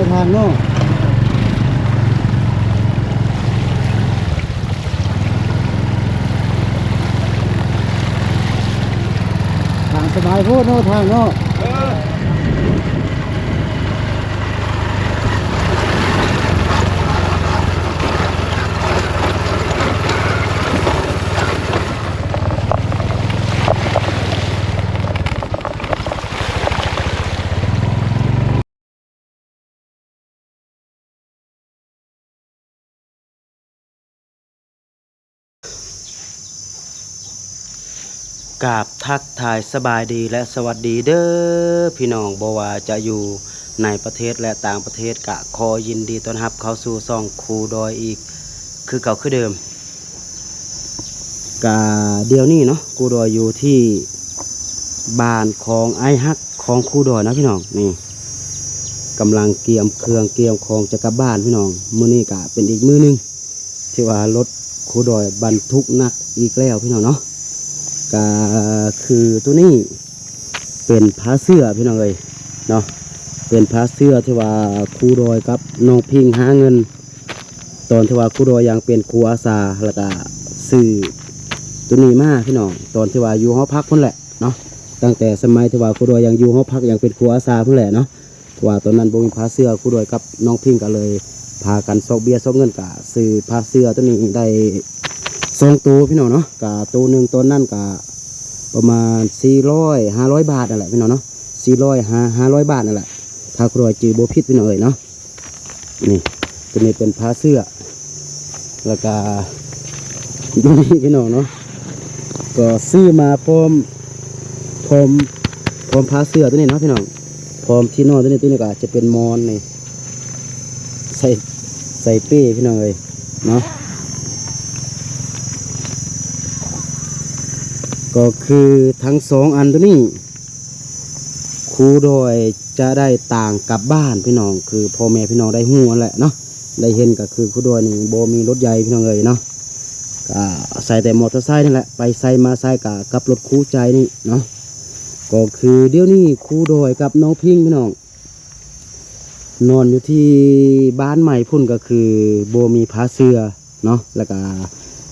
ທາງເນາະ ທາງສະບາຍໂພດເນາະ ທາງເນາະ. ກາບທັກທາຍສະບາຍດີ ແລະ ສະຫວັດດີເດີ້ພີ່ນ້ອງ, ບໍ່ວ່າຈະຢູ່ໃນປະເທດ ແລະ ຕ່າງປະເທດ ກະຂໍຍິນດີຕ້ອນຮັບເຂົ້າສູ່ຊ່ອງຄູດອຍອີກຄືເກົ່າຄືເດີມ. ກະດຽວນີ້ເນາະ ຄູດອຍຢູ່ທີ່ບ້ານຂອງອ້າຍຮັກຂອງຄູດອຍເນາະພີ່ນ້ອງ. ນີ້ ກຳລັງກຽມເຄື່ອງກຽມຂອງຈະກັບບ້ານພີ່ນ້ອງ. ມື້ນີ້ກະເປັນອີກມື້ໜຶ່ງ ທີ່ວ່າລົດຄູດອຍບັນທຸກໜັກອີກແລ້ວພີ່ນ້ອງເນາະ. ກະຄືໂຕນີ້ເປັນຜ້າເສື້ອພີ່ນ້ອງເອີຍເນາະ, ເປັນຜ້າເສື້ອທີ່ວ່າຄູດອຍກັບນ້ອງພິງຫາເງິນ ຕອນທີ່ວ່າຄູດອຍຍັງເປັນຄູອາສາ ແລ້ວກະຊື້ໂຕນີ້ມາພີ່ນ້ອງ, ຕອນທີ່ວ່າຢູ່ຫໍພັກພຸ້ນແຫຼະເນາະ, ຕັ້ງແຕ່ສະໄໝທີ່ວ່າຄູດອຍຍັງຢູ່ຫໍພັກ ຍັງເປັນຄູອາສາພຸ້ນແຫຼະເນາະ. ເພາະວ່າຕອນນັ້ນບໍ່ມີຜ້າເສື້ອ, ຄູດອຍກັບນ້ອງພິງກໍເລີຍພາກັນຊອກເບ້ຍຊອກເງິນ ກໍຊື້ຜ້າເສື້ອໂຕນີ້ໄດ້ສອງໂຕພີ່ນ້ອງເນາະ. ກໍໂຕໜຶ່ງຕອນນັ້ນກໍປະມານສີ່ຮ້ອຍ ຫ້າຮ້ອຍບາດນັ້ນແຫຼະພີ່ນ້ອງເນາະ, ສີ່ຮ້ອຍ ຫ້າຮ້ອຍບາດນັ້ນແຫຼະ ຖ້າຄູດອຍຈື່ບໍ່ຜິດພີ່ນ້ອງເອີຍເນາະ. ນີ້ ໂຕນີ້ເປັນຜ້າເສື້ອ ແລ້ວກະໂຕນີ້ພີ່ນ້ອງເນາະ ກໍຊື້ມາພ້ອມ ພ້ອມ ພ້ອມຜ້າເສື້ອໂຕນີ້ເນາະພີ່ນ້ອງ, ພ້ອມທີ່ນອນໂຕນີ້. ໂຕນີ້ກໍອາດຈະເປັນໝອນນີ້ ໃສ່ ໃສ່ເປ້ພີ່ນ້ອງເອີຍເນາະ. ກໍຄືທັງສອງອັນໂຕນີ້ ຄູດອຍຈະໄດ້ຕາງກັບບ້ານພີ່ນ້ອງ, ຄືພໍ່ແມ່ພີ່ນ້ອງໄດ້ຮູ້ຫັ້ນແຫຼະເນາະ, ໄດ້ເຫັນກໍຄືຄູດອຍນີ້ບໍ່ມີລົດໃຫຍ່ພີ່ນ້ອງເອີຍເນາະ, ກໍໃຊ້ແຕ່ມໍເຕີໄຊນີ້ແຫຼະ ໄປໃສມາໃສ ກໍກັບລົດຄູ່ໃຈນີ້ເນາະ. ກໍຄືດຽວນີ້ຄູດອຍກັບນ້ອງພິງພີ່ນ້ອງ ນອນຢູ່ທີ່ບ້ານໃໝ່ພຸ້ນ ກໍຄືບໍ່ມີຜ້າເສື້ອເນາະ, ແລ້ວກະ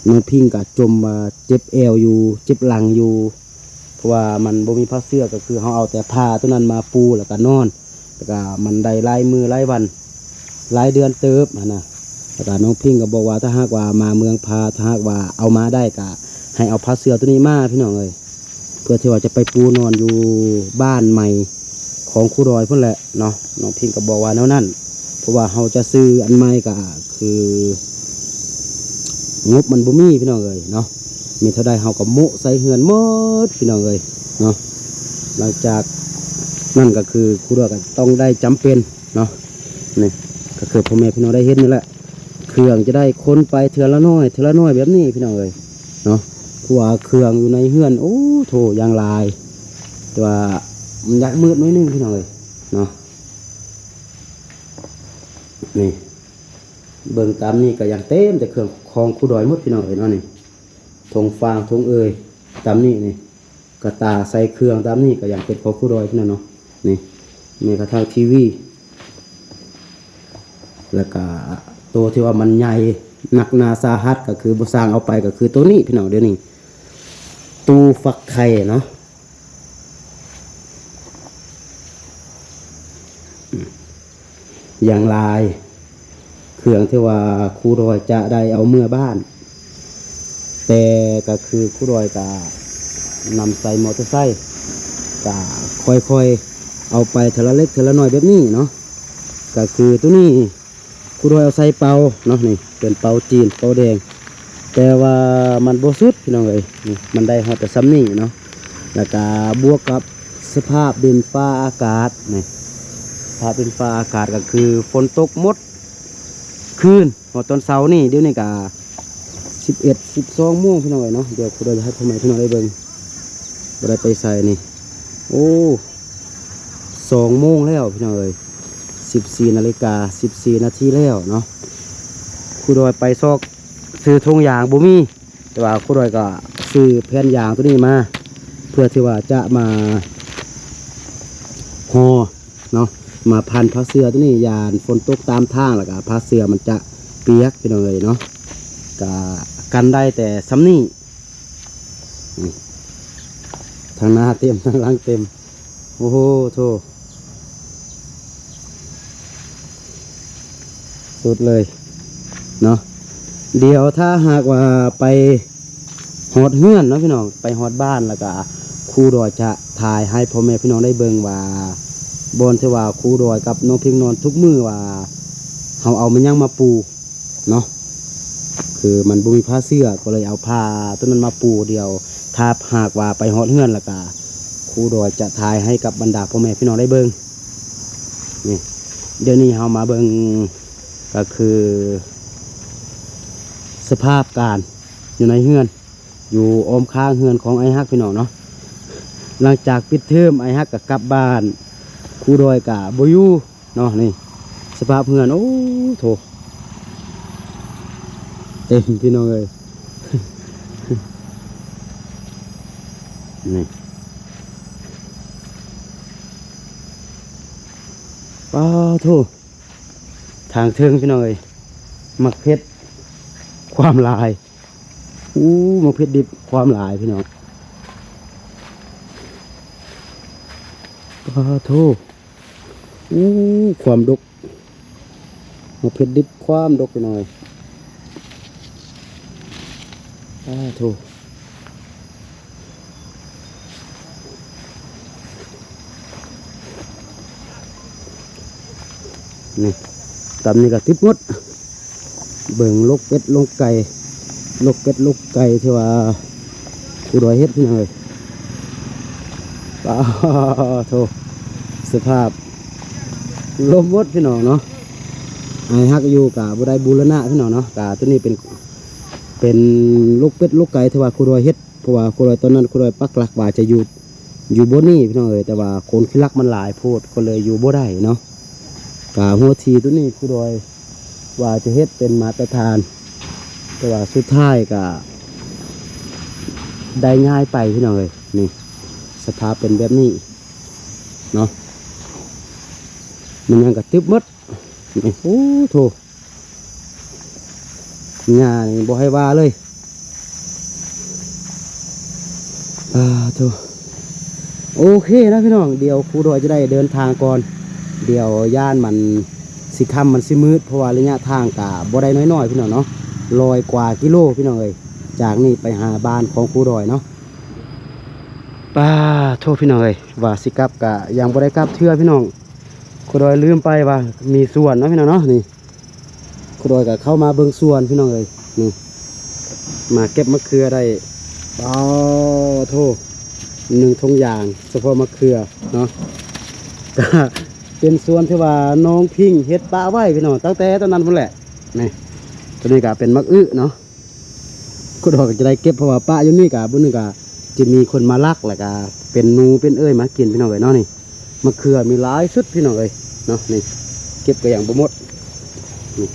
ນ້ອງພິງກະຈົ່ມວ່າເຈັບແອວຢູ່ ເຈັບຫຼັງຢູ່ ເພາະວ່າມັນບໍ່ມີຜ້າເສື້ອ, ກໍຄືເຮົາເອົາແຕ່ຜ້າໂຕນັ້ນມາປູ ແລ້ວກະນອນ, ແລ້ວກະມັນໄດ້ຫຼາຍມື້ຫຼາຍວັນ ຫຼາຍເດືອນເຕີບຫັ້ນນະ. ແລ້ວກະນ້ອງພິງກໍບອກວ່າ ຖ້າຫາກວ່າມາເມືອງພາ ຖ້າຫາກວ່າເອົາມາໄດ້ ກະໃຫ້ເອົາຜ້າເສື້ອໂຕນີ້ມາ ພີ່ນ້ອງເອີຍ. ເພື່ອທີ່ວ່າຈະໄປປູນອນຢູ່ບ້ານໃໝ່ຂອງຄູດອຍພຸ້ນແຫຼະເນາະ. ນ້ອງພິງກໍບອກວ່າແນວນັ້ນ, ເພາະວ່າເຮົາຈະຊື້ອັນໃໝ່ກໍຄືງົບມັນບໍ່ມີພີ່ນ້ອງເອີຍເນາະ, ມີເທົ່າໃດເຮົາກໍໂມະໃສ່ເຮືອນໝົດພີ່ນ້ອງເອີຍເນາະ. ຫຼັງຈາກນັ້ນກໍຄືຄູດອຍກໍຕ້ອງໄດ້ຈຳເປັນເນາະ, ນີ້ກໍຄືພໍ່ແມ່ພີ່ນ້ອງໄດ້ເຫັນນີ້ແຫຼະ, ເຄື່ອງຈະໄດ້ຂົນໄປເທື່ອລະໜ້ອຍ ເທື່ອລະໜ້ອຍແບບນີ້ພີ່ນ້ອງເອີຍເນາະ. ເພາະວ່າເຄື່ອງຢູ່ໃນເຮືອນ ໂອ້ໂທ້ ຢ່າງຫຼາຍ, ແຕ່ວ່າມັນຢາກມືດໜ້ອຍໜຶ່ງພີ່ນ້ອງເອີຍເນາະ. ນີ້ ເບິ່ງຕາມນີ້ກໍຍັງເຕັມແຕ່ເຄື່ອງຂອງຄູດອຍໝົດພີ່ນ້ອງເອີຍເນາະ. ນີ້ ຖົງຟາງຖົງເອີຍຕາມນີ້ນີ້ ກະຕ່າໃສ່ເຄື່ອງຕາມນີ້ກໍຍັງເປັນຂອງຄູດອຍພຸ້ນນະເນາະ. ນີ້ ແມ້ກະທັ່ງທີວີ ແລ້ວກະໂຕທີ່ວ່າມັນໃຫຍ່ໜັກໜາສາຫັດ ກໍຄືບໍ່ຊ່າງເອົາໄປ ກໍຄືໂຕນີ້ພີ່ນ້ອງ. ດຽວນີ້ຕູ້ຟັກໄຂ່ເນາະ ຢ່າງຫຼາຍ, ເຄື່ອງທີ່ວ່າຄູດອຍຈະໄດ້ເອົາເມືອບ້ານ, ແຕ່ກໍຄືຄູດອຍກະນຳໃສ່ມໍເຕີໄຊ ກະຄ່ອຍໆເອົາໄປເທື່ອລະເລັກເທື່ອລະໜ້ອຍແບບນີ້ເນາະ. ກໍຄືໂຕນີ້ ຄູດອຍເອົາໃສ່ເປົາເນາະ, ນີ້ເປັນເປົາຈີນເປົາແດງ, ແຕ່ວ່າມັນບໍ່ສຸດພີ່ນ້ອງເອີຍ, ນີ້ມັນໄດ້ຮອດແຕ່ຊ່ຳນີ້ເນາະ. ແລ້ວກະບວກກັບສະພາບດິນຟ້າອາກາດນີ້, ສະພາບດິນຟ້າອາກາດກໍຄືຝົນຕົກໝົດຄືນ ຮອດຕອນເຊົ້ານີ້. ດຽວນີ້ກະສິບເອັດ ສິບສອງໂມງພີ່ນ້ອງເອີຍເນາະ. ດຽວຄູດອຍຈະໃຫ້ພໍ່ແມ່ພີ່ນ້ອງໄດ້ເບິ່ງ ບໍ່ໄດ້ໄປໃສນີ້. ໂອ້ ສອງໂມງແລ້ວພີ່ນ້ອງເອີຍ, ສິບສີ່ນາລິກາ ສິບສີ່ນາທີແລ້ວເນາະ. ຄູດອຍໄປຊອກຊື້ຖົງຢາງບໍ່ມີ, ແຕ່ວ່າຄູດອຍກໍຊື້ແຜ່ນຢາງໂຕນີ້ມາ ເພື່ອທີ່ວ່າຈະມາຫໍ່ເນາະ, ມາພັນຜ້າເສື່ອໂຕນີ້ ຢ້ານຝົນຕົກຕາມທາງ ແລ້ວກະຜ້າເສື່ອມັນຈະປຽກ ພີ່ນ້ອງເອີຍເນາະ. ກະກັນໄດ້ແຕ່ສ່ຳນີ້. ນີ້ ທາງໜ້າເຕັມ ທາງຫຼັງເຕັມ. ໂອ້ໂຫ ໂທ້ ສຸດເລີຍເນາະ. ດຽວຖ້າຫາກວ່າໄປຮອດເຮືອນເນາະພີ່ນ້ອງ ໄປຮອດບ້ານ ແລ້ວກະຄູດອຍຈະຖ່າຍໃຫ້ພໍ່ແມ່ພີ່ນ້ອງໄດ້ເບິ່ງວ່າ ບ່ອນທີ່ວ່າຄູດອຍກັບນ້ອງພິງນອນທຸກມື້ວ່າ ເຮົາເອົາແມ່ນຫຍັງມາປູ ເນາະ ຄືມັນບໍ່ມີຜ້າເສື່ອ ກໍເລີຍເອົາຜ້າໂຕນັ້ນມາປູ. ດຽວຖ້າຫາກວ່າໄປຮອດເຮືອນ ແລ້ວກະຄູດອຍຈະຖ່າຍໃຫ້ກັບບັນດາພໍ່ແມ່ພີ່ນ້ອງໄດ້ເບິ່ງ. ນີ້ ດຽວນີ້ເຮົາມາເບິ່ງ ກໍຄືສະພາບການຢູ່ໃນເຮືອນ ຢູ່ອ້ອມຂ້າງເຮືອນຂອງອ້າຍຮັກ ພີ່ນ້ອງເນາະ. ຫຼັງຈາກປິດເທີມ ອ້າຍຮັກກໍກັບບ້ານ ຄູດອຍກໍບໍ່ຢູ່ ເນາະ. ນີ້ສະພາບເຮືອນ ໂອ້ໂທ້ ເຕັມ ພີ່ນ້ອງເອີຍ. ນີ້ ປ້າໂທ້ ທາງເທິງ ພີ່ນ້ອງເອີຍ ໝາກເຜັດຄວາມຫຼາຍ. ໂອ້ ໝາກເຜັດດິບຄວາມຫຼາຍ ພີ່ນ້ອງ. ປາໂທ ໂອ້ ຄວາມດົກ ໝາກເຜັດດິບຄວາມດົກ ພີ່ນ້ອງເອີຍ. ປາໂທ ນີ້ ຕຳນີ້ກໍຕິດໝົດ. ເບິ່ງລົກເປັດລົກໄກ່ ລົກເປັດລົກໄກ່ທີ່ວ່າຄູດອຍເຮັດ ພີ່ນ້ອງເອີຍ. ປາໂທ ສະພາບລົມໝົດ ພີ່ນ້ອງເນາະ. ອ້າຍຮັກຢູ່ກະບໍ່ໄດ້ບູລະນະ ພີ່ນ້ອງເນາະ. ກະໂຕນີ້ເປັນ ເປັນລົກເປັດລົກໄກ່ທີ່ວ່າຄູດອຍເຮັດ ເພາະວ່າຄູດອຍຕອນນັ້ນ ຄູດອຍປັກຫຼັກວ່າຈະຢູ່ ຢູ່ບ່ອນນີ້ ພີ່ນ້ອງເອີຍ, ແຕ່ວ່າຄົນຂີ້ລັກມັນຫຼາຍໂພດ ກໍເລີຍຢູ່ບໍ່ໄດ້ເນາະ. ກະຫົວທີ່ໂຕນີ້ຄູດອຍວ່າຈະເຮັດເປັນມາດຕະຖານ ແຕ່ວ່າສຸດທ້າຍກະໄດ້ຍ້າຍໄປ ພີ່ນ້ອງເອີຍ. ນີ້ ສະພາບເປັນແບບນີ້ເນາະ, ມັນຫຍັງກະຕຶບໝົດ. ນີ້ ໂອ້ໂທ ຫຍ້ານີ້ບໍ່ໃຫ້ວ່າເລີຍ. ອາໂທ ໂອເຄນະພີ່ນ້ອງ, ດຽວຄູດອຍຈະໄດ້ເດີນທາງກ່ອນ, ດຽວຢ້ານມັນຊິຄ່ຳ ມັນຊິມືດ ເພາະວ່າໄລຍະທາງກະບໍ່ໄດ້ນ້ອຍໆ ພີ່ນ້ອງເນາະ, ຮ້ອຍກວ່າກິໂລ ພີ່ນ້ອງເອີຍ, ຈາກນີ້ໄປຫາບ້ານຂອງຄູດອຍເນາະ. ປາໂທ ພີ່ນ້ອງເອີຍ, ວ່າຊິກັບກະຍັງບໍ່ໄດ້ກັບເທື່ອ ພີ່ນ້ອງ. ຄູດອຍລືມໄປວ່າມີສວນເນາະ ພີ່ນ້ອງເນາະ. ນີ້ ຄູດອຍກໍເຂົ້າມາເບິ່ງສວນ ພີ່ນ້ອງເອີຍ. ນີ້ ມາເກັບມະເຂືອໄດ້ ປາໂທ ໜຶ່ງຖົງຢາງ ສະເພາະມະເຂືອເນາະ. ກະເປັນສວນທີ່ວ່ານ້ອງພິງເຮັດປະໄວ້ ພີ່ນ້ອງ, ຕັ້ງແຕ່ຕອນນັ້ນພຸ້ນແຫຼະ. ນີ້ ໂຕນີ້ກະເປັນໝາກອຶເນາະ. ຂຸດອອກກໍຈະໄດ້ເກັບ ເພາະວ່າປະຢູ່ນີ້ກະ ບາງມື້ກະຈະມີຄົນມາລັກ ແລ້ວກະເປັນໜູເປັນເອີ່ຍມາກິນ ພີ່ນ້ອງເອີຍເນາະ. ນີ້ ມະເຂືອມີຫຼາຍສຸດ ພີ່ນ້ອງເອີຍເນາະ. ນີ້ ເກັບກໍຍັງບໍ່ໝົດ. ນີ້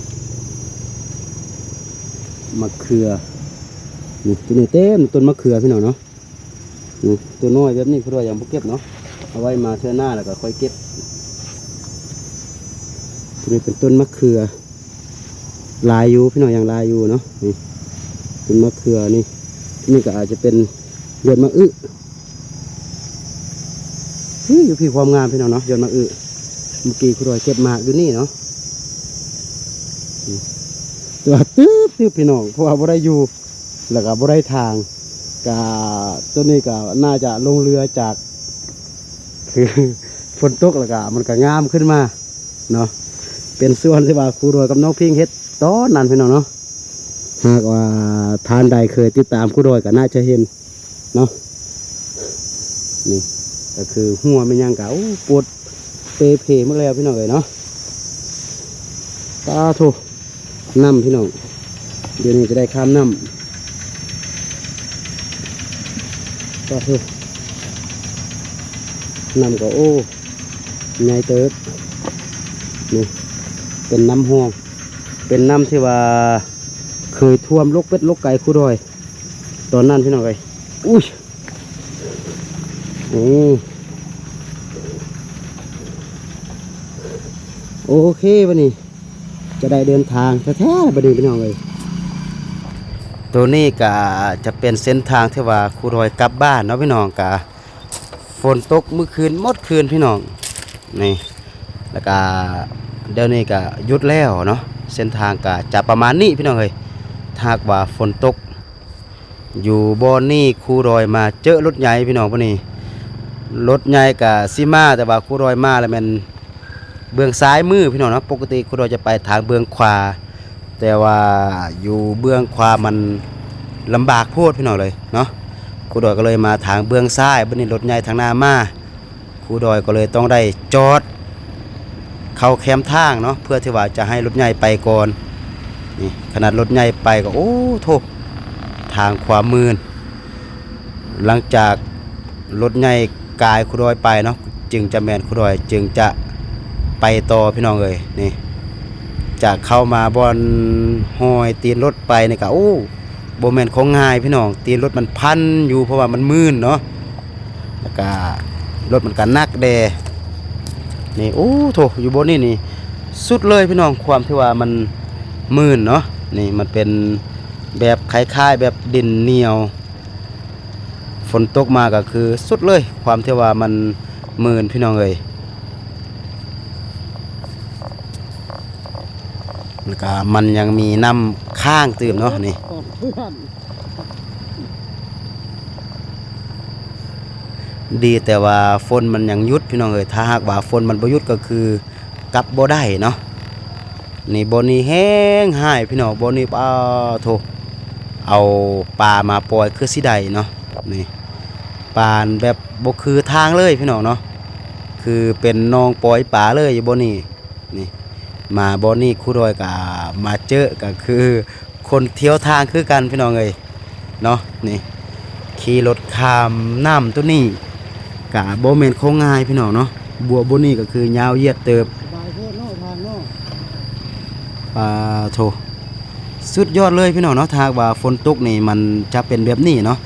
ມະເຂືອ ນີ້ ໂຕນີ້ເຕັມຕົ້ນມະເຂືອ ພີ່ນ້ອງເນາະ. ນີ້ ໂຕນ້ອຍແບບນີ້ ເພິ່ນວ່າຍັງບໍ່ເກັບເນາະ, ເອົາໄວ້ມາເທື່ອໜ້າແລ້ວກໍຄ່ອຍເກັບ. ໂຕນີ້ເປັນຕົ້ນມະເຂືອ ຫຼາຍຢູ່ ພີ່ນ້ອງ, ຍັງຫຼາຍຢູ່ເນາະ. ນີ້ ເປັນມະເຂືອນີ້, ນີ້ກໍອາດຈະເປັນຍອດໝາກອຶ. ນີ້ຢູ່ພີ້ຄວາມງາມ ພີ່ນ້ອງເນາະ, ຍອດໝາກອຶ. ເມື່ອກີ້ຄູດອຍເກັບໝາກຢູ່ນີ້ເນາະ. ນີ້ ແຕ່ວ່າຕຶບໆ ພີ່ນ້ອງ, ເພາະວ່າບໍ່ໄດ້ຢູ່ ແລ້ວກໍບໍ່ໄດ້ທາງ. ກະ ໂຕນີ້ກໍໜ້າຈະລົງເຮືອຈາກ ຄືຝົນຕົກ ແລ້ວກະມັນກະງາມຂຶ້ນມາເນາະ. ເປັນສວນທີ່ວ່າຄູດອຍກັບນ້ອງພິງເຮັດຕອນນັ້ນ ພີ່ນ້ອງເນາະ. ຫາກວ່າທ່ານໃດເຄີຍຕິດຕາມຄູດອຍກໍໜ້າຈະເຫັນເນາະ. ນີ້ກໍຄືຮົ້ວແມ່ນຫຍັງກະ ໂອ້ ປົດເປເພໝົດແລ້ວ ພີ່ນ້ອງເອີຍເນາະ. ປາໂທ ນ້ຳ ພີ່ນ້ອງ, ດຽວນີ້ຈະໄດ້ຂ້າມນ້ຳ. ປາໂທ ນ້ຳກໍ ໂອ້ ໃຫຍ່ເຕີບ. ນີ້ເປັນນ້ຳຮ່ອງ ເປັນນ້ຳທີ່ວ່າເຄີຍຖ້ວມລົກເປັດລົກໄກ່ຄູດອຍຕອນນັ້ນ ພີ່ນ້ອງເອີຍ. ອຸ້ຍ ນີ້ ໂອເຄ ບັດນີ້ຈະໄດ້ເດີນທາງແທ້ໆ ບັດນີ້ພີ່ນ້ອງເອີຍ. ໂຕນີ້ກະຈະເປັນເສັ້ນທາງທີ່ວ່າຄູດອຍກັບບ້ານເນາະພີ່ນ້ອງ. ກະຝົນຕົກມື້ຄືນໝົດຄືນພີ່ນ້ອງ ນີ້ ແລ້ວກະດຽວນີ້ກະຢຸດແລ້ວເນາະ. ເສັ້ນທາງກະຈະປະມານນີ້ພີ່ນ້ອງເອີຍ. ຖ້າຫາກວ່າຝົນຕົກ ຢູ່ບ່ອນນີ້ຄູດອຍມາເຈີລົດໃຫຍ່ພີ່ນ້ອງ. ພວກນີ້ລົດໃຫຍ່ກະຊິມາ ແຕ່ວ່າຄູດອຍມາແລ້ວແມ່ນເບື້ອງຊ້າຍມືພີ່ນ້ອງເນາະ. ປົກກະຕິຄູດອຍຈະໄປທາງເບື້ອງຂວາ ແຕ່ວ່າຢູ່ເບື້ອງຂວາມັນລຳບາກໂພດພີ່ນ້ອງເອີຍເນາະ. ຄູດອຍກໍເລີຍມາທາງເບື້ອງຊ້າຍ. ບັດນີ້ລົດໃຫຍ່ທາງໜ້າມາ ຄູດອຍກໍເລີຍຕ້ອງໄດ້ຈອດເຂົ້າແຄມທາງເນາະ ເພື່ອທີ່ວ່າຈະໃຫ້ລົດໃຫຍ່ໄປກ່ອນ. ນີ້ ຂະໜາດລົດໃຫຍ່ໄປກໍ ໂອ້ໂທ້ ທາງຄວາມມື່ນ. ຫຼັງຈາກລົດໃຫຍ່ກາຍຄູດອຍໄປເນາະ ຈຶ່ງຈະແມ່ນຄູດອຍຈຶ່ງຈະໄປຕໍ່ພີ່ນ້ອງເອີຍ. ນີ້ ຈາກເຂົ້າມາບ່ອນຮອຍຕີນລົດໄປນີ້ກະ ໂອ້ ບໍ່ແມ່ນຂອງງ່າຍພີ່ນ້ອງ. ຕີນລົດມັນພັນຢູ່ ເພາະວ່າມັນມື່ນເນາະ ແລ້ວກະລົດມັນກະໜັກແດ່. ນີ້ ໂອ້ໂທ້ ຢູ່ບ່ອນນີ້ນີ້ສຸດເລີຍພີ່ນ້ອງ ຄວາມທີ່ວ່າມັນມື່ນເນາະ. ນີ້ມັນເປັນແບບຄ້າຍໆແບບດິນໜຽວ ຝົນຕົກມາກໍຄືສຸດເລີຍ ຄວາມທີ່ວ່າມັນມື່ນພີ່ນ້ອງເອີຍ. ແລ້ວກະມັນຍັງມີນ້ຳຄ້າງຕື່ມເນາະ ນີ້ ດີແຕ່ວ່າຝົນມັນຍັງຢຸດພີ່ນ້ອງເອີຍ. ຖ້າຫາກວ່າຝົນມັນບໍ່ຢຸດກໍຄືກັບບໍ່ໄດ້ເນາະ. ນີ້ບ່ອນນີ້ແຮງຮ້າຍພີ່ນ້ອງ ບ່ອນນີ້ ປາໂທ້ ເອົາປາມາປ່ອຍຄືຊິໄດ້ເນາະ. ນີ້ປານແບບບໍ່ຄືທາງເລີຍພີ່ນ້ອງເນາະ ຄືເປັນໜອງປ່ອຍປາເລີຍຢູ່ບ່ອນນີ້. ນີ້ມາບ່ອນນີ້ຄູດອຍກະມາເຈີ ກະຄືຄົນທ່ຽວທາງຄືກັນພີ່ນ້ອງເອີຍເນາະ. ນີ້ຂີ່ລົດຂ້າມນ້ຳໂຕນີ້ກະບໍ່ແມ່ນຂອງງ່າຍພີ່ນ້ອງເນາະ. ບົວໂຕນີ້ກໍຄືຍາວຢຽດເຕີບ ສະບາຍໂພດເນາະ ທາງເນາະ ປາໂທ້ ສຸດຍອດເລີຍພີ່ນ້ອງເນາະ. ຖ້າຫາກວ່າຝົນຕົກນີ້ມັນຈະເປັນແບບນີ້ເນາະ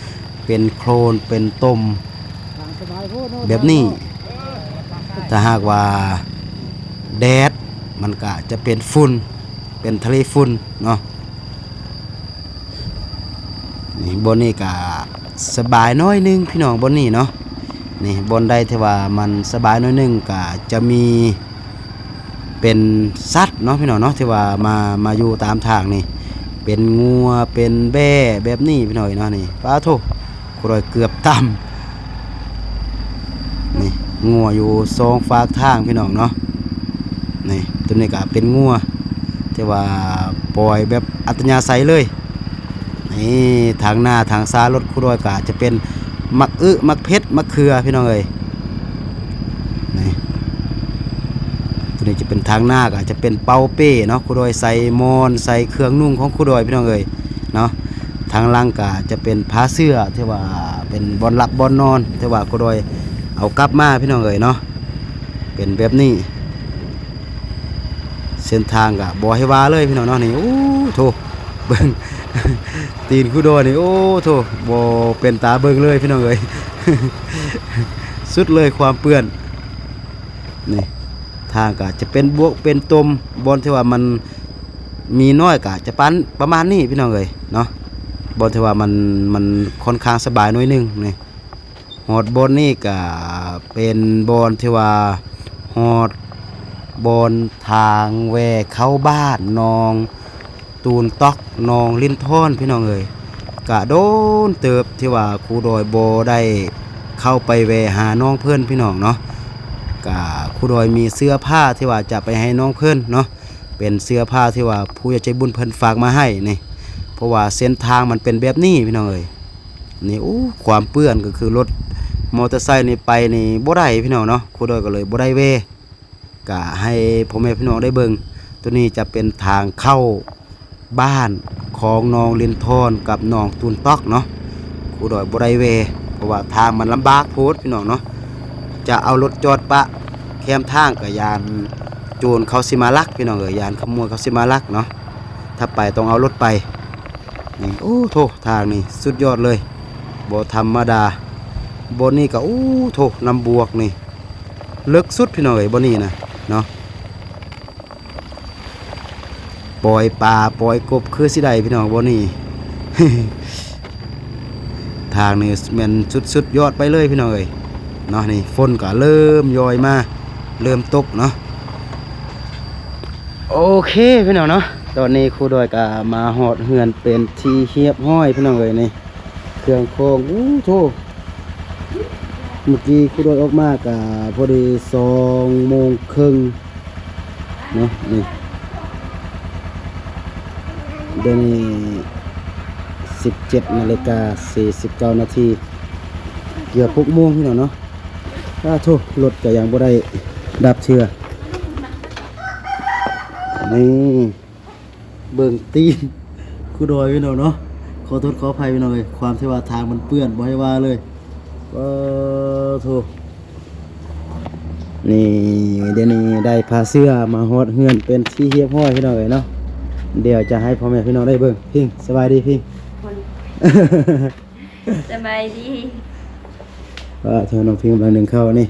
ເປັນໂຄລນເປັນຕົມ ແບບນີ້. ຖ້າຫາກວ່າແດດ ມັນກະຈະເປັນຝຸ່ນ ເປັນທະເລຝຸ່ນເນາະ. ນີ້ບ່ອນນີ້ກະສະບາຍໜ້ອຍໜຶ່ງພີ່ນ້ອງ ບ່ອນນີ້ເນາະ. ນີ້ບ່ອນໃດທີ່ວ່າມັນສະບາຍໜ້ອຍໜຶ່ງກະຈະມີ ເປັນສັດເນາະພີ່ນ້ອງເນາະ ທີ່ວ່າມາ ມາຢູ່ຕາມທາງນີ້ ເປັນງົວ ເປັນແບ້ແບບນີ້ພີ່ນ້ອງເນາະ. ນີ້ ປາໂທ້ ຄູດອຍເກືອບຕຳ. ນີ້ ງົວຢູ່ສອງຟາກທາງພີ່ນ້ອງເນາະ. ນີ້ ໂຕນີ້ກະເປັນງົວ ແຕ່ວ່າປ່ອຍແບບອັດຕະຍາໄສເລີຍ. ນີ້ ທາງໜ້າທາງຊາລົດຄູດອຍກະຈະເປັນໝາກອຶ ໝາກເຜັດ ໝາກເຂືອພີ່ນ້ອງເອີຍ. ນີ້ ໂຕນີ້ຈະເປັນທາງໜ້າ ກະຈະເປັນເປົາເປ້ເນາະ ຄູດອຍໃສ່ໝອນ ໃສ່ເຄື່ອງນຸ່ງຂອງຄູດອຍພີ່ນ້ອງເອີຍເນາະ. ທາງຫຼັງກະຈະເປັນຜ້າເສື່ອ ທີ່ວ່າເປັນບ່ອນຫຼັບບ່ອນນອນ ທີ່ວ່າຄູດອຍເອົາກັບມາພີ່ນ້ອງເອີຍເນາະ. ເປັນແບບນີ້ ເສັ້ນທາງກະບໍ່ໃຫ້ວ່າເລີຍພີ່ນ້ອງເນາະ. ນີ້ ໂອ້ໂທ້ ເບິ່ງຕີນຄູດອຍນີ້ ໂອ້ໂທ້ ບໍ່ເປັນຕາເບິ່ງເລີຍພີ່ນ້ອງເອີຍ ສຸດເລີຍຄວາມເປື້ອນ. ນີ້ ທາງກະຈະເປັນບວກເປັນຕົມ ບ່ອນທີ່ວ່າມັນມີນ້ອຍກະຈະປານ ປະມານນີ້ພີ່ນ້ອງເອີຍເນາະ. ບ່ອນທີ່ວ່າມັນ ມັນຄ່ອນຂ້າງສະບາຍໜ້ອຍໜຶ່ງ. ນີ້ ຮອດບ່ອນນີ້ກະເປັນບ່ອນທີ່ວ່າຮອດບ່ອນທາງແວ່ເຂົ້າບ້ານໜອງຕູນຕອກ ໜອງລິນທອນພີ່ນ້ອງເອີຍ. ກະໂດນເຕີບທີ່ວ່າຄູດອຍບໍ່ໄດ້ເຂົ້າໄປແວ່ຫານ້ອງເພິ່ນພີ່ນ້ອງເນາະ. ກະຄູດອຍມີເສື້ອຜ້າທີ່ວ່າຈະໄປໃຫ້ນ້ອງເພິ່ນເນາະ ເປັນເສື້ອຜ້າທີ່ວ່າຜູ້ໃຫຍ່ໃຈບຸນເພິ່ນຝາກມາໃຫ້ນີ້ ເພາະວ່າເສັ້ນທາງມັນເປັນແບບນີ້ພີ່ນ້ອງເອີຍ. ນີ້ ໂອ້ ຄວາມເປື້ອນ ກໍຄືລົດມໍເຕີໄຊນີ້ໄປນີ້ບໍ່ໄດ້ພີ່ນ້ອງເນາະ ຄູດອຍກໍເລີຍບໍ່ໄດ້ແວ່. ກະໃຫ້ພໍ່ແມ່ພີ່ນ້ອງໄດ້ເບິ່ງ ໂຕນີ້ຈະເປັນທາງເຂົ້າບ້ານຂອງໜອງລິນທອນກັບໜອງຕູນຕອກເນາະ. ຄູດອຍບໍ່ໄດ້ແວ່ ເພາະວ່າທາງມັນລຳບາກໂພດພີ່ນ້ອງເນາະ. ຈະເອົາລົດຈອດປະແຄມທາງກະຢ້ານໂຈນເຂົາຊິມາລັກພີ່ນ້ອງເອີຍ ຢ້ານຂະໂມຍເຂົາຊິມາລັກເນາະ. ຖ້າໄປຕ້ອງເອົາລົດໄປ. ນີ້ ໂອ້ໂທ້ ທາງນີ້ສຸດຍອດເລີຍ ບໍ່ທຳມະດາ. ບ່ອນນີ້ກະ ໂອ້ໂທ້ ນ້ຳບວກນີ້ເລິກສຸດພີ່ນ້ອງເອີຍ ບ່ອນນີ້ນະເນາະ. ປ່ອຍປາປ່ອຍກົບຄືຊິໄດ້ພີ່ນ້ອງບ່ອນນີ້. ທາງນີ້ແມ່ນສຸດໆຍອດໄປເລີຍພີ່ນ້ອງເອີຍເນາະ. ນີ້ຝົນກໍເລີ່ມຢອຍມາ ເລີ່ມຕົກເນາະ. ໂອເຄພີ່ນ້ອງເນາະ, ຕອນນີ້ຄູດອຍກໍມາຮອດເຮືອນເປັນທີ່ຮຽບຮ້ອຍພີ່ນ້ອງເອີຍ. ນີ້ເຄື່ອງຂອງ ໂອ້ໂທ້ ເມື່ອກີ້ຄູດອຍອອກມາກໍພໍດີສອງໂມງເຄິ່ງເນາະ. ນີ້ ດຽວນີ້ສິບເຈັດນາລິກາສີ່ສິບເກົ້ານາທີ ເກືອບຫົກໂມງພີ່ນ້ອງເນາະ. ອ້າໂທ້ ລົດກໍຍັງບໍ່ໄດ້ດັບເທື່ອ. ນີ້ ເບິ່ງຕີນຄູດອຍພີ່ນ້ອງເນາະ. ຂໍໂທດຂໍອະໄພພີ່ນ້ອງເອີຍ ຄວາມທີ່ວ່າທາງມັນເປື້ອນບໍ່ໃຫ້ວ່າເລີຍ. ເອີ ໂທ້ ນີ້ ດຽວນີ້ໄດ້ຜ້າເສື້ອມາຮອດເຮືອນເປັນທີ່ຮຽບຮ້ອຍພີ່ນ້ອງເອີຍເນາະ. ດຽວຈະໃຫ້ພໍ່ແມ່ພີ່ນ້ອງໄດ້ເບິ່ງ. ພິງ ສະບາຍດີພິງ. ສະບາຍດີ. ວ່າເທື່ອນ້ອງພິງກຳລັງໜຶ້ງເຂົ້ານີ້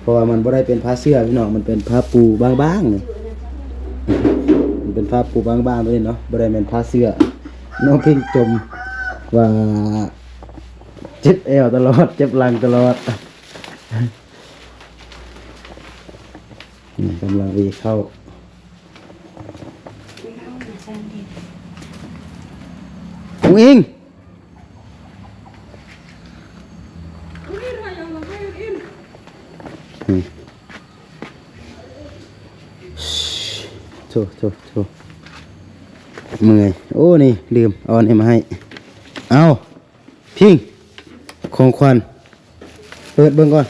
ເພາະວ່າມັນບໍ່ໄດ້ເປັນຜ້າເສື້ອພີ່ນ້ອງ ມັນເປັນຜ້າປູບາງໆນີ້. ມັນເປັນຜ້າປູບາງໆຕົວນີ້ເນາະ ບໍ່ໄດ້ແມ່ນຜ້າເສື້ອ. ນ້ອງພິງຈົ່ມວ່າເຈັບແອວຕະຫຼອດ ເຈັບຫຼັງຕະຫຼອດ. ນີ້ກຳລັງວີເຂົ້າ. ອຸງອິງ ໂທ້ ໂທ້ ໂທ້ ເມື່ອຍ. ໂອ້ ນີ້ລືມເອົາອັນນີ້ມາໃຫ້. ເອົາ ພິງ ຂອງຂວັນ ເປີດເບິ່ງກ່ອນ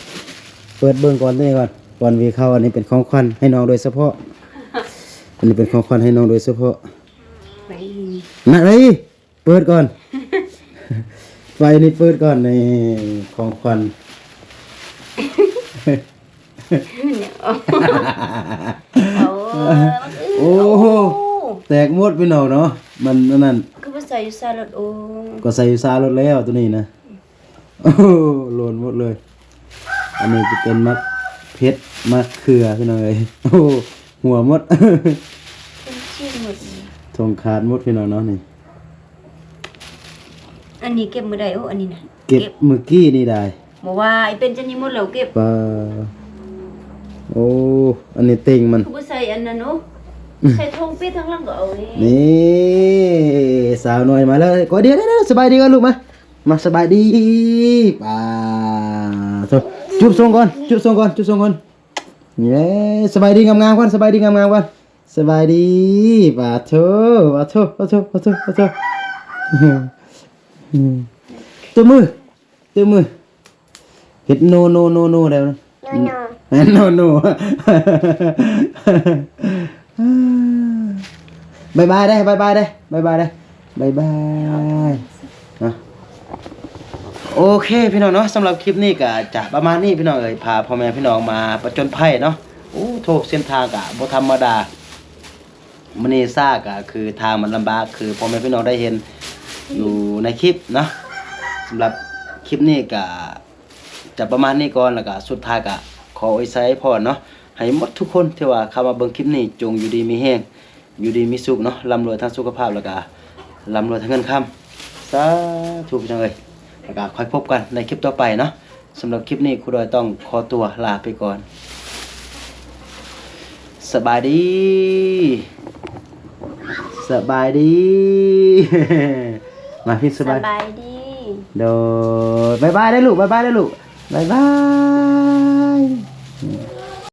ເປີດເບິ່ງກ່ອນ ນີ້ກ່ອນ ກ່ອນວີເຂົ້າ. ອັນນີ້ເປັນຂອງຂວັນໃຫ້ນ້ອງໂດຍສະເພາະ ອັນນີ້ເປັນຂອງຂວັນໃຫ້ນ້ອງໂດຍສະເພາະ. ໄປ ນະໄດ ເປີດກ່ອນ ໄຟນີ້ເປີດກ່ອນ. ນີ້ຂອງຂວັນ. ໂອ້ ໂອ້ ແຕກໝົດພີ່ນ້ອງເນາະ. ມັນອັນນັ້ນ ຄືບໍ່ໃສ່ຢູ່ຊາລົດ. ໂອ້ ກໍໃສ່ຢູ່ຊາລົດແລ້ວໂຕນີ້ນະ. ໂອ້ ໂຫຼນໝົດເລີຍ. ອັນນີ້ຈະເປັນໝາກເຜັດ ໝາກເຂືອພີ່ນ້ອງເອີຍ. ໂອ້ ຫົວໝົດ ເປັນຊີ້ນໝົດ. ຖົງຂາດໝົດພີ່ນ້ອງເນາະນີ້. ອັນນີ້ເກັບມື້ໃດ? ໂອ້ ອັນນີ້ນະ ເກັບ ເກັບມື້ກີ້ນີ້ໄດ໋. ບໍ່ວ່າ ອີເປັນຈັ່ງນີ້ໝົດແລ້ວເກັບ. ປາ ໂອ້ ອັນນີ້ເຕັງມັນ ຄືບໍ່ໃສ່ອັນນັ້ນ? ໂອ້ ໃສ່ຖົງປິດທາງຫຼັງກໍເອົານີ້. ນີ້ ສາວນ້ອຍມາແລ້ວ. ກໍດຽວໆ ສະບາຍດີກ່ອນລູກ ມາ ມາ ສະບາຍດີ. ປາໂທ້ ຈູບສົ່ງກ່ອນ ຈູບສົ່ງກ່ອນ ຈູບສົ່ງກ່ອນ. ເຢ້ ສະບາຍດີງາມໆກ່ອນ ສະບາຍດີງາມໆກ່ອນ. ສະບາຍດີ. ປາໂທ້ ປາໂທ້ ປາໂທ້ ປາໂທ້ ປາໂທ້. ຕົບມື ຕົບມື. ເຮັດໂນ ໂນ ໂນ ໂນ ໄດ້ບໍ່? ໂນ ໂນ ໂນ ໂນ. ບາຍບາຍເດີ້ ບາຍບາຍເດີ້ ບາຍບາຍເດີ້ ບາຍບາຍ. ເນາະ ໂອເຄພີ່ນ້ອງເນາະ, ສຳລັບຄລິບນີ້ກໍຈະປະມານນີ້ພີ່ນ້ອງເອີຍ, ພາພໍ່ແມ່ພີ່ນ້ອງມາປະຈົນໄພເນາະ. ໂອ້ໂທ້ ເສັ້ນທາງກໍບໍ່ທຳມະດາ. ມື້ນີ້ຊ້າກໍຄືທາງມັນລຳບາກ ຄືພໍ່ແມ່ພີ່ນ້ອງໄດ້ເຫັນຢູ່ໃນຄລິບເນາະ. ສຳລັບຄລິບນີ້ກໍຈະປະມານນີ້ກ່ອນ ແລ້ວກໍສຸດທ້າຍກໍຂໍອວຍໄຊໃຫ້ພອນເນາະ ໃຫ້ໝົດທຸກຄົນທີ່ວ່າເຂົ້າມາເບິ່ງຄລິບນີ້ ຈົ່ງຢູ່ດີມີແຮງ ຢູ່ດີມີສຸກເນາະ, ລ່ຳລວຍທາງສຸຂະພາບ ແລ້ວກໍລ່ຳລວຍທາງເງິນຄຳ. ສາທຸພີ່ນ້ອງເອີຍ, ແລ້ວກໍຄ່ອຍພົບກັນໃນຄລິບຕໍ່ໄປເນາະ. ສຳລັບຄລິບນີ້ ຄູດອຍຕ້ອງຂໍຕົວລາໄປກ່ອນ. ສະບາຍດີ ສະບາຍດີ. ມາພີ່ ສະບາຍ ສະບາຍດີ. ໂດຍ ບາຍບາຍເດີ້ລູກ ບາຍບາຍເດີ້ລູກ ບາຍບາຍ.